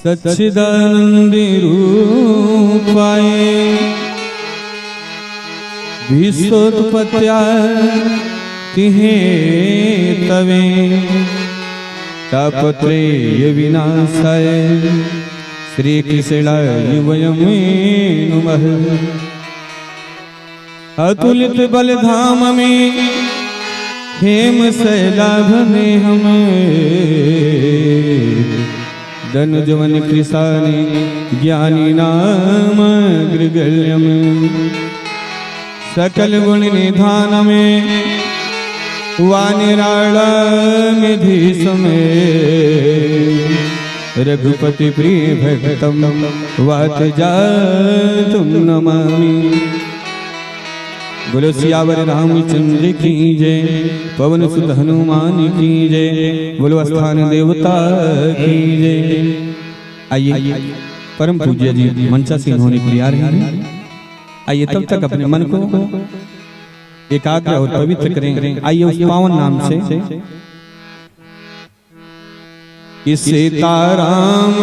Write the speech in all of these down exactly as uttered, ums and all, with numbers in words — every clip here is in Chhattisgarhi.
सच्चिदानंद रूपाय विश्वोत्पत्त्या तिहे तवे तापत्रय विनाशाय श्री कृष्णाय वयम नुमः। अतुलित बल धाम में हेम शैलाभ में हम दनुजवन कृशानि ज्ञानी नाम अग्रगण्यम। सकल गुण निधान में वानिराळा निधि समेत रघुपति प्रिय भक्तम वात जातम नमामि। बोलो सियावर रामचंद्र की जय, पवन सुत हनुमान की जय, बोलो स्थान देवता की जय। आइए, परम पूज्य जी मंचासीन होने के लिए आ रहे हैं। आइए, तब तक अपने मन को एकाग्र और पवित्र करें। आइए, उस पावन नाम से कि सीताराम,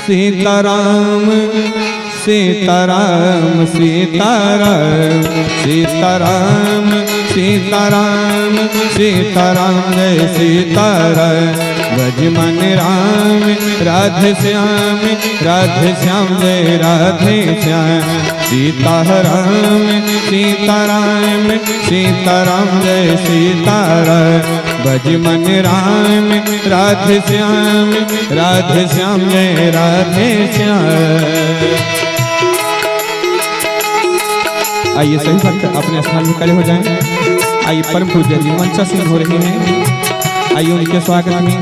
सीताराम, सीताराम, सीताराम, सीताराम, सीताराम, सीताराम, जय सीताराम। भज मन राम, राधे श्याम, राधे श्याम, जय राधे श्याम। सीताराम, सीताराम, सीताराम, जय सीताराम। भज मन राम, राधे श्याम, राधे श्याम, जय राधे श्याम। आइए, सभी भक्त अपने स्थान में खड़े हो जाएं। आइए, परम पूज्य जी मंचासीन हो रहे हैं। आइए, उनके स्वागत में।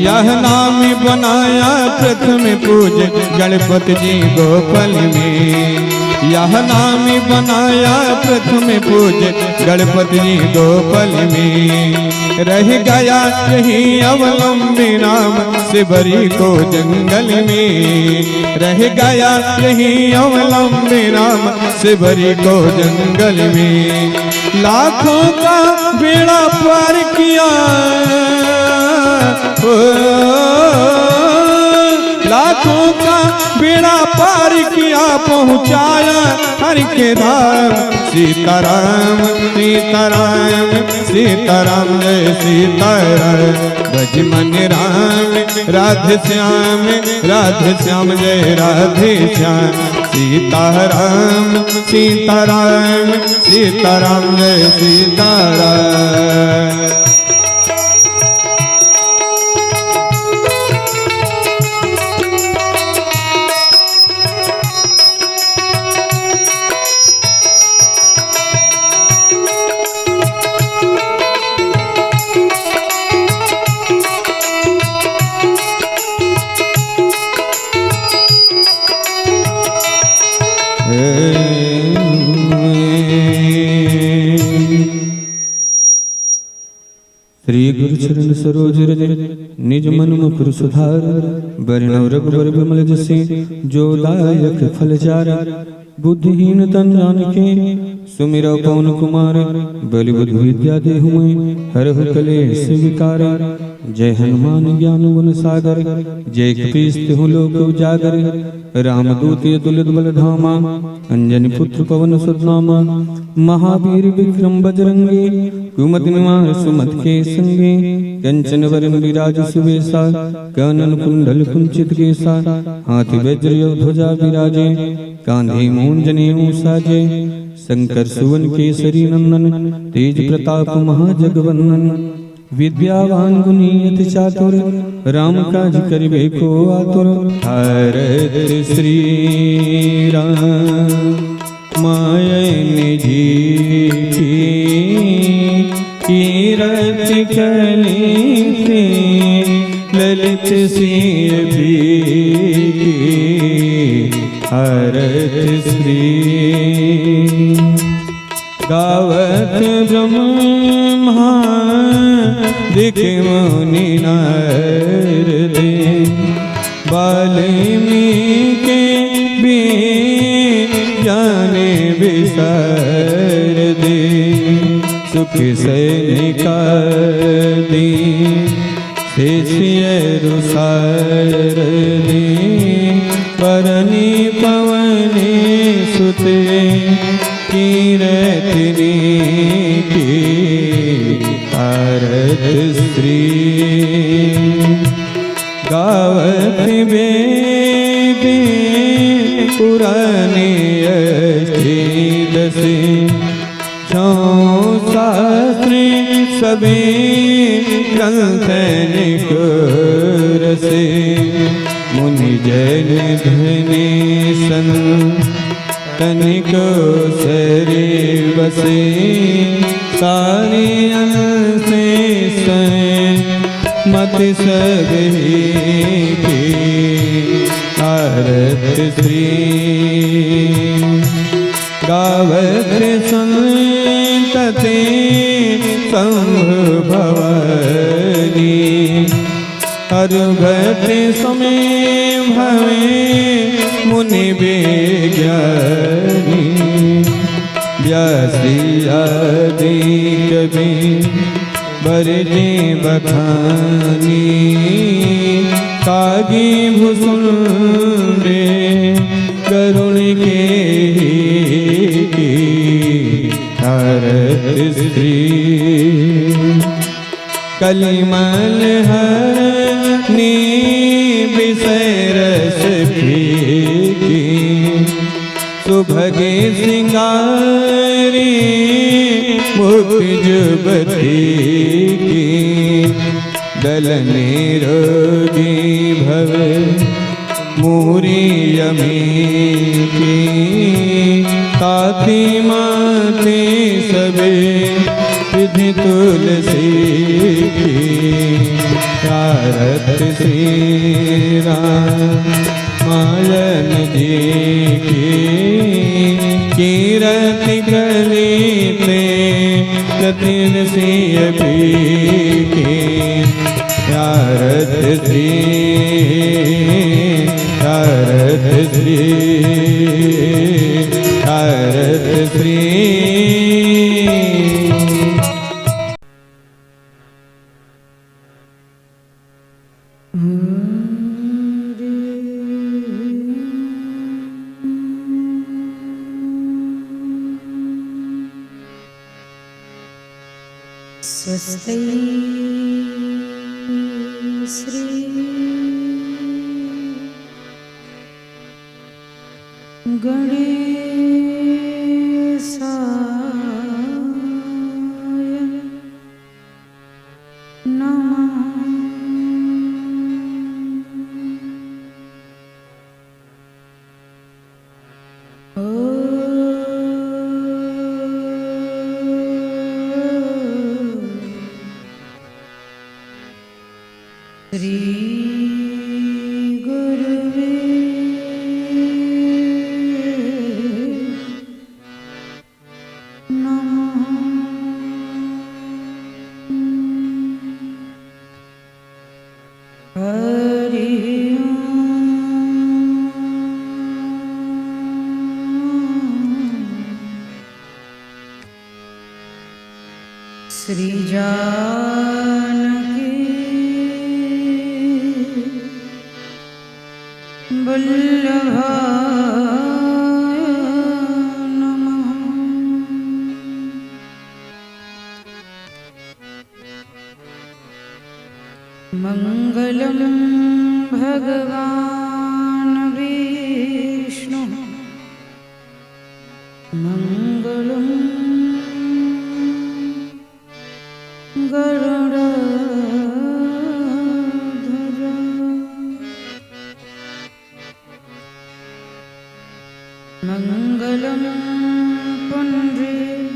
यह नाम बनाया प्रथम पूज गणपति जी गोपाल में। यह नाम बनाया प्रथम पूज गणपति जी गोपाल में। रह गया यही अवलंबी नाम शिवरी को जंगल में। रह गया यही अवलंबी नाम शिवरी को जंगल में। लाखों का बेड़ा पार किया, ओ, लाखों का बेड़ा पार किया, पहुँचाया हरि के धाम। सीताराम, सीताराम, सीताराम, जय सीताराम। भज मन राम, राधे श्याम, राधे श्याम, जय राधे श्याम। सीताराम, सीताराम, सीताराम, जय सीताराम। श्री गुरु चरण सरोज रज, निज मन मुकुर सुधार। बरनउँ रघुबर बिमल जसु, जो दायक फल चार। बुद्धिहीन तन जानिके, सुमिरउँ पवन कुमार। बल बुद्धि विद्या देहु मोहिं, हरहु कलेस विकार। जय हनुमान ज्ञान गुण सागर, जय कपीस तिहुँ लोक उजागर। रामदूत अतुलित बल धामा, अंजनी पुत्र पवन सुत नामा। महावीर विक्रम बजरंगी, कुमति निवार सुमति के संगी। कंचन वरन विराज सुबेसा, कानन कुंडल कुंचित केसा। हाथी वज्र और ध्वजा विराजे, कांधे मूंज जनेऊ साजे। शंकर सुवन केसरी नंदन, तेज प्रताप महाजगवंदन। विद्यावान गुणी अति चातुर, राम काज करिबे को आतुर। हरत श्री राम मायन जी की, कीरत कली से ललित सिय भी की। हरत श्री गावत ब्रह्मा दिख मुनि नारदे। वाल्मीकि भी ज्ञान विशारदे। सुख सैनिकादि शिष्य रसारदे। वरनि पवन सुत कीरति नीकी आरत श्री। गावत वेद पुराण अष्ट दस। छौ शास्त्र सभी ग्रंथ निकोरस। मुनि जन धन सन्तन को सरे बसे। सारे अंश संमत सब ही की आरत श्री। गावत संतति शंभु भवानी। हर भट समय भवे मुनि विज्ञानी। व्यासी आदि कवि बरजे बखानी। कागी भुसुंडे गरुड़ के ही की आरत श्री। कलिमल हरनी विषय रस फीकी। सुभगे सिंगारी मुख जुबती की। दल निरोगी भव मूरी अमी की। ताती माती सभी विधि तुलसी की। आरत श्री रामायण जी की। कीरति कली ते जतिन सिय पीके। आरत श्री, आरत श्री, आरत श्री। स्वस्ति श्री गणेशाय नमः। ॐ श्री गुरुवे नमः। हरि ओम। श्री जानकी वल्लभाय नमः। मङ्गलं भगवान् विष्णु, मङ्गलं गरुडध्वज। मङ्गलं पुण्ड्रीकाक्ष।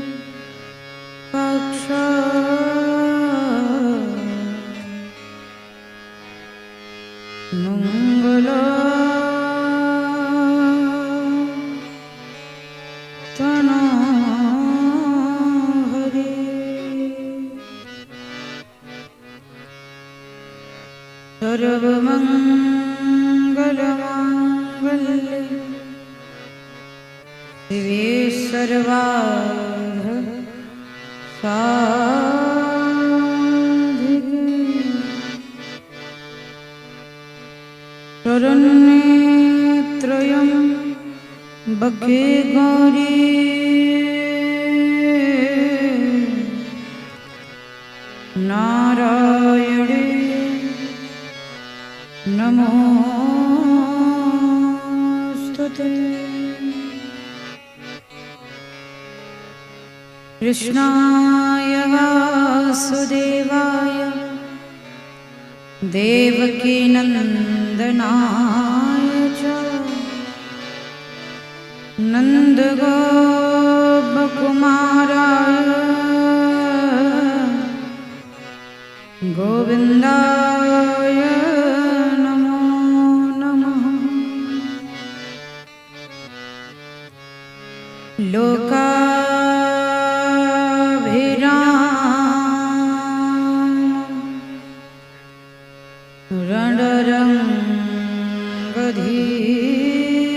मङ्गलं तनोहरि। सर्वार्थ साधिके। शरण्ये त्र्यम्बके गौरी नारायणी नमोऽस्तु ते। कृष्णाय वासुदेवाय देवकीनन्दनाय च नन्दगोपकुमाराय गोविन्दाय नमो नमः। लोकाभिराम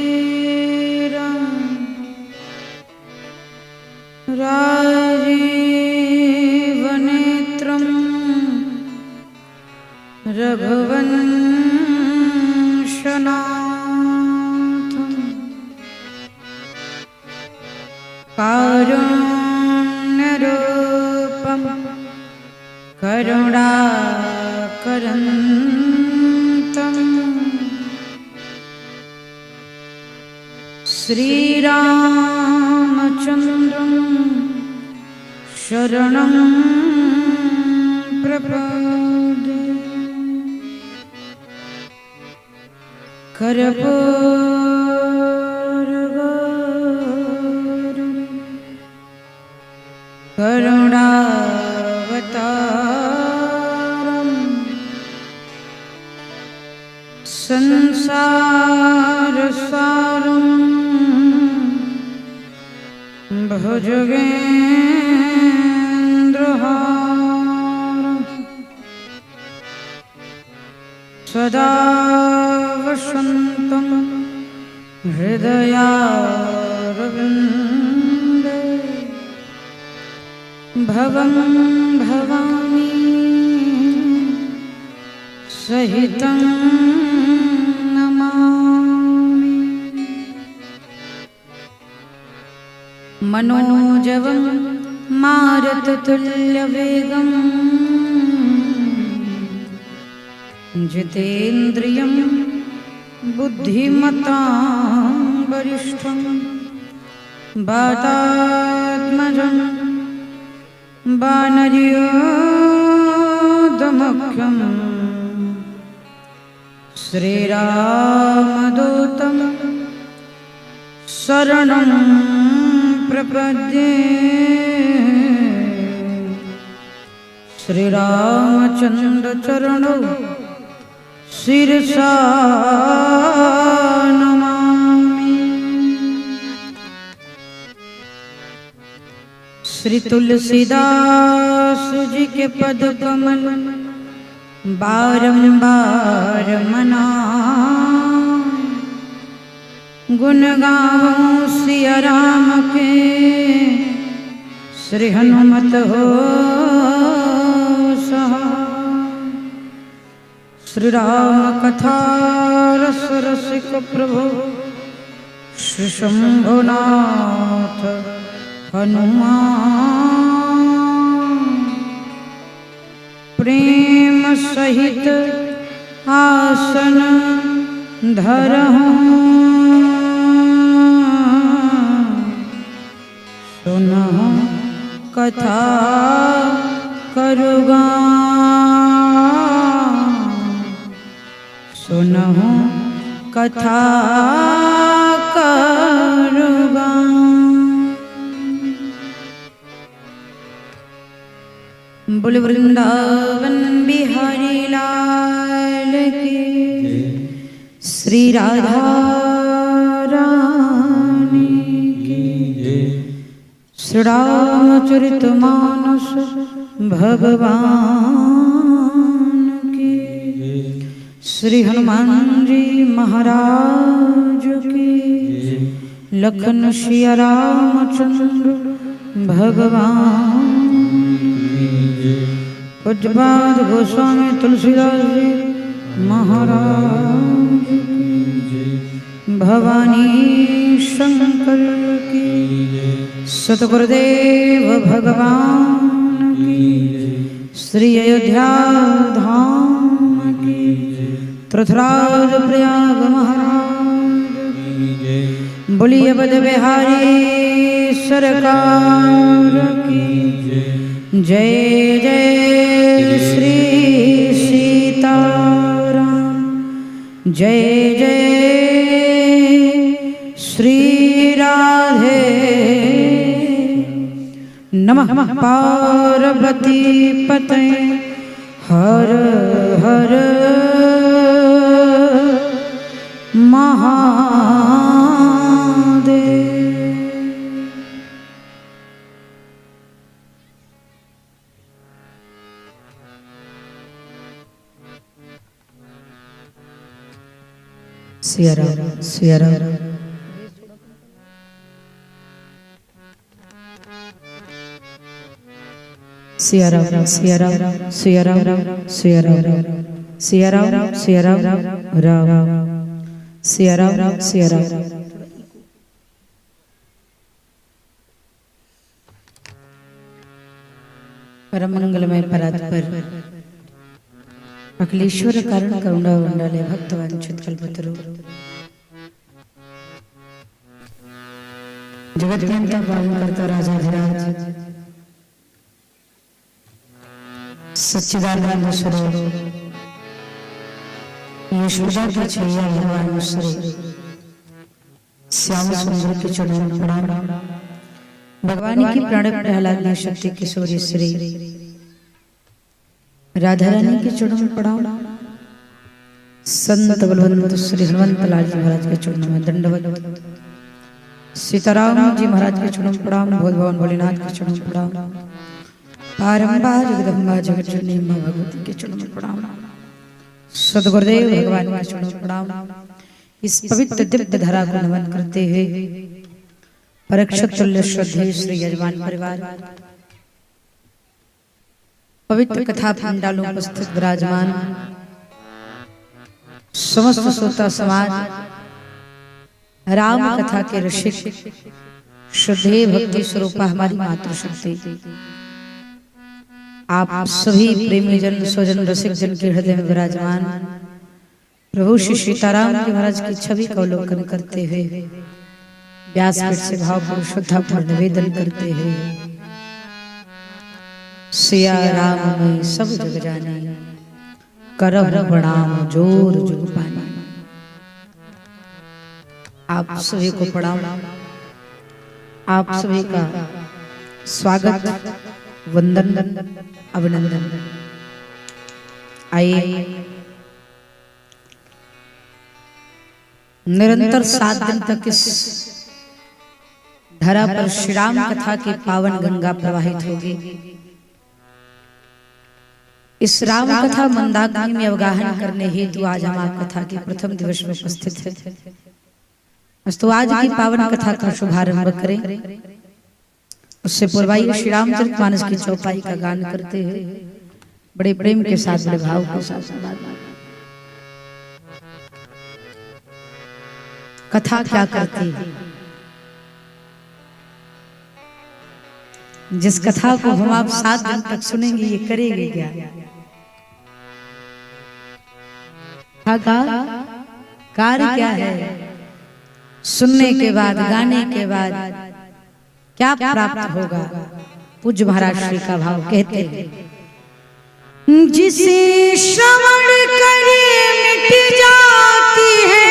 रणरङ्गधीरं राजीवनेत्रं रघुवंशनाथं कारुण्यरूपं करुणाकरन्तं श्रीरामचन्द्रं शरणं प्रपद्ये। कर्पूरगौरं करुणावतारं संसारसारं भुजगेन्द्रहारं सदा वसन्तं हृदयारविन्दे। भवं भवानी सहितं नमामि। मनोजवं मारुततुल्यवेगं जितेन्द्रियं बुद्धिमतां वरिष्ठं वातात्मजं वानरयूथमुख्यं श्रीरामदूतं शरणं प्रपद्ये। श्रीरामचन्द्रचरणौ शिरसा नमामि। श्री तुलसीदास जी के पद कमल बारंबार मनावं। गुण गावं सिया राम के श्री हनुमत हो सहाय। श्री राम कथा रस रसिक प्रभु श्री शंभुनाथ हनुमान। प्रेम सहित आसन धरहु सुनहु कथा करुगा। सुनहु कथा करुगा। बोल वृंदावन बिहारी लाल की। श्री राधा रानी की। श्री रामचरित मानस भगवान की। श्री हनुमान जी महाराज की। लखन सिया रामचंद्र भगवान की जय। पूज्यपाद गोस्वामी तुलसीदास जी महाराज की जय। भवानी शंकर की जय। सतगुरुदेव भगवान की जय। श्री अयोध्या धाम की जय। तीर्थराज प्रयाग महाराज की जय। बोलिए अवध बिहारी सरकार की जय। जय जय श्री सीताराम, जय जय श्री राधे नमः। पार्वती पते हर हर महादेव। सिया राम, सिया राम। सिया राम, सिया राम, सिया राम, सिया राम, सिया राम, सिया राम, राम। सिया राम, सिया राम। परम मंगलमय परात्पर अखिलेश्वर कारण करुणा उंडाले भक्त वांछित कल्पतरु। जगत के अंत पावन करता राजाधिराज सच्चिदानंद स्वरूप यशोदा के छैया भगवान श्री श्याम सुंदर के चरणों में प्रणाम। भगवान की प्राण प्रहलाद ने शक्ति किशोरी श्री राधा रानी के चरणों में प्रणाम। संत बलवंत श्री हनुमंत लाल जी महाराज के चरणों में दंडवत। सीताराम जी महाराज के चरणों में प्रणाम। भोले भवन भोलेनाथ के चरणों में प्रणाम। पारंबा जगदम्बा जगत जननी माँ भगवती के चरणों में प्रणाम। सदगुरुदेव भगवान के चरणों में प्रणाम। इस पवित्र दिव्य धरा को नमन करते हुए परीक्षित तुल्य श्रद्धेय श्री यजमान परिवार, पवित्र कथा पंडाल में उपस्थित विराजमान समस्त श्रोता समाज, राम कथा के रसिक, श्रद्धेय भक्ति स्वरूपा हमारी मातृशक्ति, आप सभी प्रेमी जन, स्वजन, रसिक जन के हृदय में विराजमान प्रभु श्री सीताराम जी महाराज की छवि का अवलोकन करते हुए व्यासपीठ से भावपूर्ण श्रद्धापूर्ण निवेदन करते हुए सिया राम में सब जग जाने, करहु प्रणाम जोर जुग पानी। आप सभी को प्रणाम, आप सभी का स्वागत, वंदन, अभिनंदन। आइए, निरंतर सात दिन तक इस धरा पर श्री राम कथा की पावन गंगा प्रवाहित होगी। इस राम कथा मंदाकिनी में अवगाहन करने हेतु आज हम आप कथा के प्रथम दिवस में उपस्थित हैं। अस्तु, आज की पावन कथा का शुभारंभ करें। उससे पूर्व आइए श्री रामचरित मानस की चौपाई का गान करते हुए बड़े प्रेम के साथ, बड़े भाव के साथ कथा क्या करती है, जिस कथा को हम आप सात दिन तक सुनेंगे, ये करेगी क्या? कथा का कार्य क्या है? सुनने के बाद, गाने के बाद क्या प्राप्त होगा? पूज्य महाराज श्री का भाव कहते हैं, जिसे श्रवण करे मिट जाती है।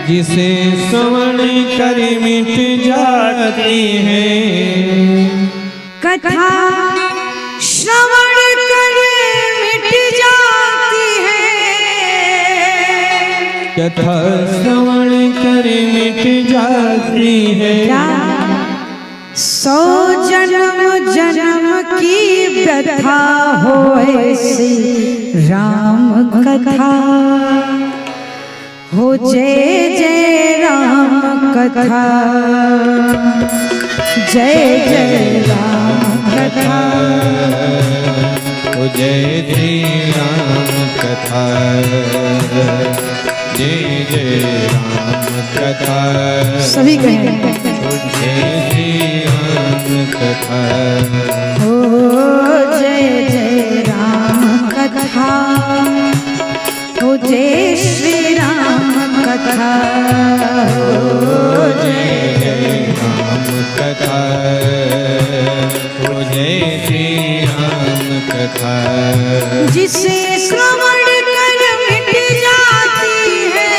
जिसे श्रवण करे मिट जाती है। कथा श्रवण करे मिट जाती है। कथा श्रवण करे मिट जाती है। क्या? सौ जन्म जन्म की व्यथा होए श्री राम कथा। हो जय जय राम कथा, जय जय राम कथा। हो जय श्री राम कथा, जय जय राम कथा। सभी कहें। हो जय श्री राम कथा। हो जय जय राम कथा। हो जय श्री राम कथा। हो जय जय राम कथा। हो जय श्री राम कथा। जिसे श्रवण कर मिट जाती है।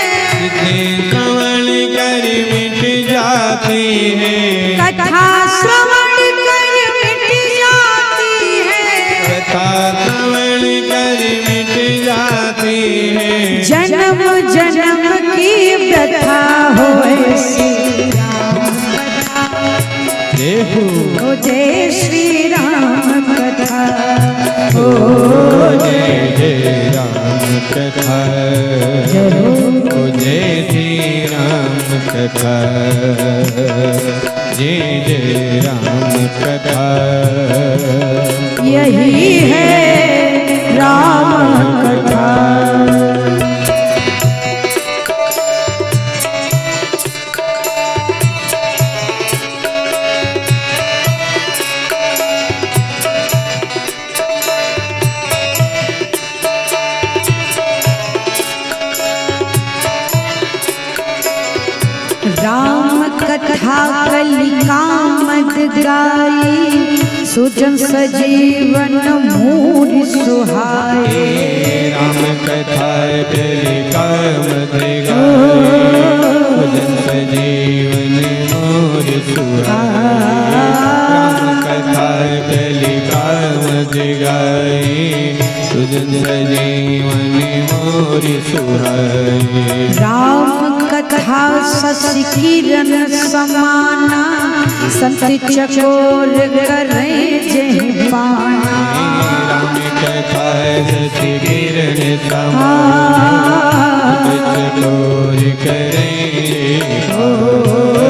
जिसे श्रवण कर मिट जाती है। कथा श्रवण कर मिट जाती है। कथा श्रवण कर मिट जाती है। जन्म जन्म की व्यथा होए श्री राम कथा। जय हो। हो जय श्री राम कथा। हो जय जय राम कथा। जय हो। हो जय श्री राम कथा। जय जय राम कथा। यही है राम कथा। राम कथा कलि कामद गाई, सुजन सजीवन मोर सुहाई। राम कथा कलि कामद गाई, सुजन सजीवन मोर सुहाई। राम कथा कलि कामद गाई, सुजन सजीवन मोर सुहाई। राम कथा शशि किरण समाना, संत चकोर करें जय पाना। राम कथा शशि किरण समाना, संत चकोर करें जय पाना।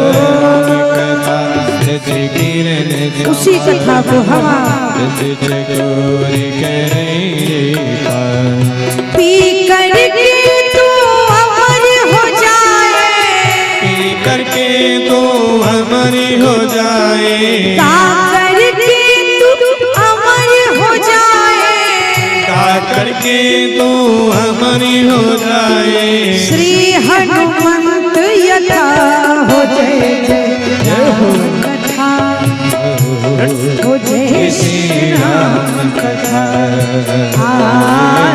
राम कथा शशि किरण समाना, उसी कथा को हम संत चकोर करें जय पाना। पी करके तू अमर हो जाए। पी करके तू अमर हो जाए। गा करके तू अमर हो जाए। गा करके तू अमर हो जाए। श्री हनुमंत यथा हो जय जय राम कथा। हो जय श्री राम कथा। आ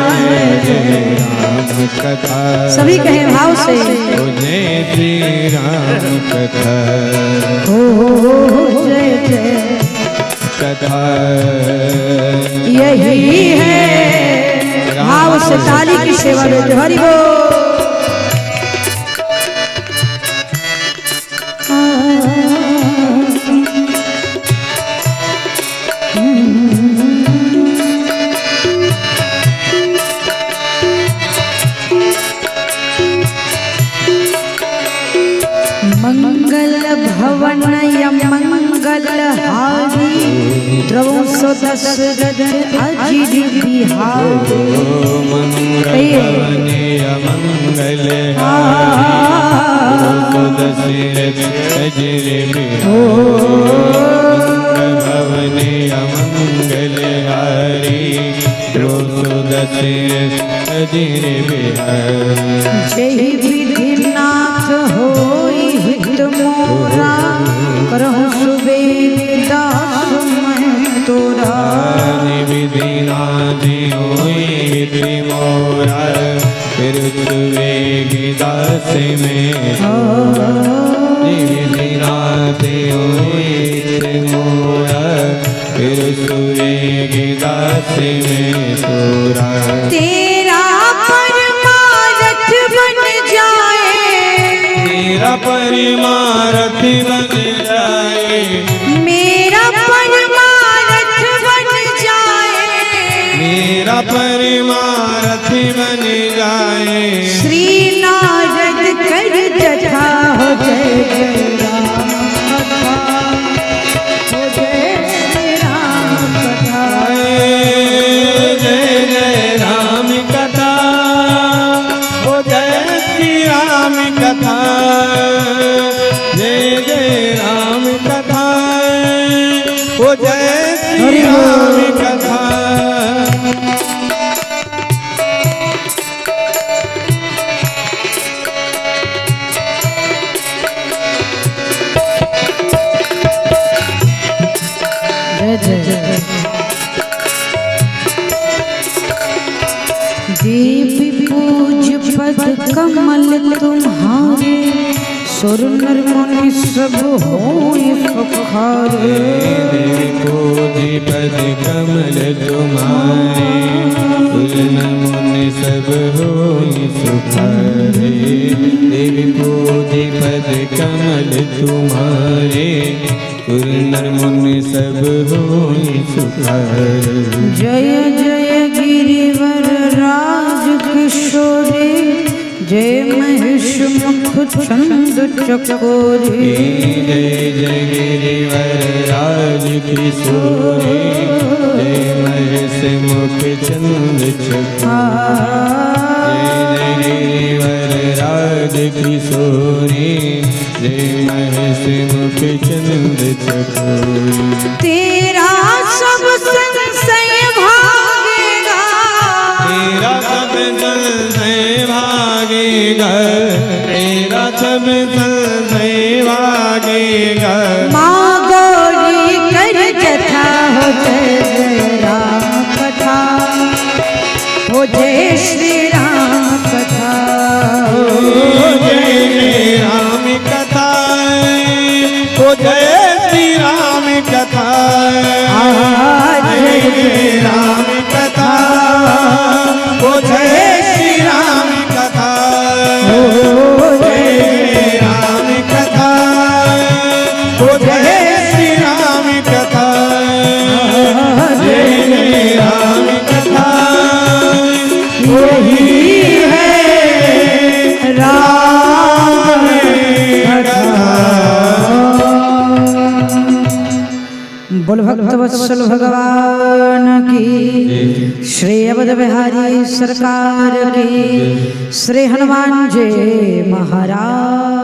जय जय राम कथा। सभी कहें भाव से। हो जय श्री राम कथा। हो जय जय कथा। यही है भाव से ताली की सेवा देते। हरि बोल। मंगल भवन अमंगल हारी, द्रौं सो दशरथ अजिर बिहारी। मंगल भवन अमंगल हारी, द्रौं सो दशरथ अजिर बिहारी। मंगल भवन अमंगल हारी, द्रौं सो दशरथ अजिर बिहारी। जय विधिनाथ होई हित मोरा, करहु सुबेग दास मैं तोरा। जय विधिनाथ होई हित मोरा, करहु सुबेग दास मैं तोरा। जय विधिनाथ होई हित मोरा, करहु सुबेग दास मैं तोरा। तेरा परमारथ बन जाए। तेरा परमारथ बन जाए। मेरा परमारथ बन जाए। मेरा परमारथ बन जाए। श्री नारद पूज पद कमल तुम्हारे, सुर नर मुनि सब होय सुखारे। देवी पूज पद कमल तुम्हारे, सुर नर मुनि सब होय सुखारे। देवी पूज पद कमल तुम्हारे, सुर नर मुनि सब होय सुखारे। जय जय गिरिवर राज किशोरी, जय महेश मुख चंद चकोरी। जय जय गिरिवर राज किशोरी, जय महेश मुख चंद चकोरी। जय जय गिरिवर राज किशोरी, जय महेश मुख चंद चकोरी। तेरा सब संशय भागेगा। तेरा सब संशय भागेगा। तेरा सब संशय भागेगा। माँ गौरी कर जथा हो जय जय राम कथा। हो जय श्री राम कथा। हो जय श्री राम कथा। हो जय श्री राम कथा। जय श्री राम कथा। हो जय श्री राम कथा। हो जय श्री राम कथा। हो जय श्री राम कथा। जय श्री राम कथा। यही है राम कथा। बोल भक्त वत्सल भगवान की, श्री अवध बिहारी सरकार की, श्री हनुमान जी महाराज।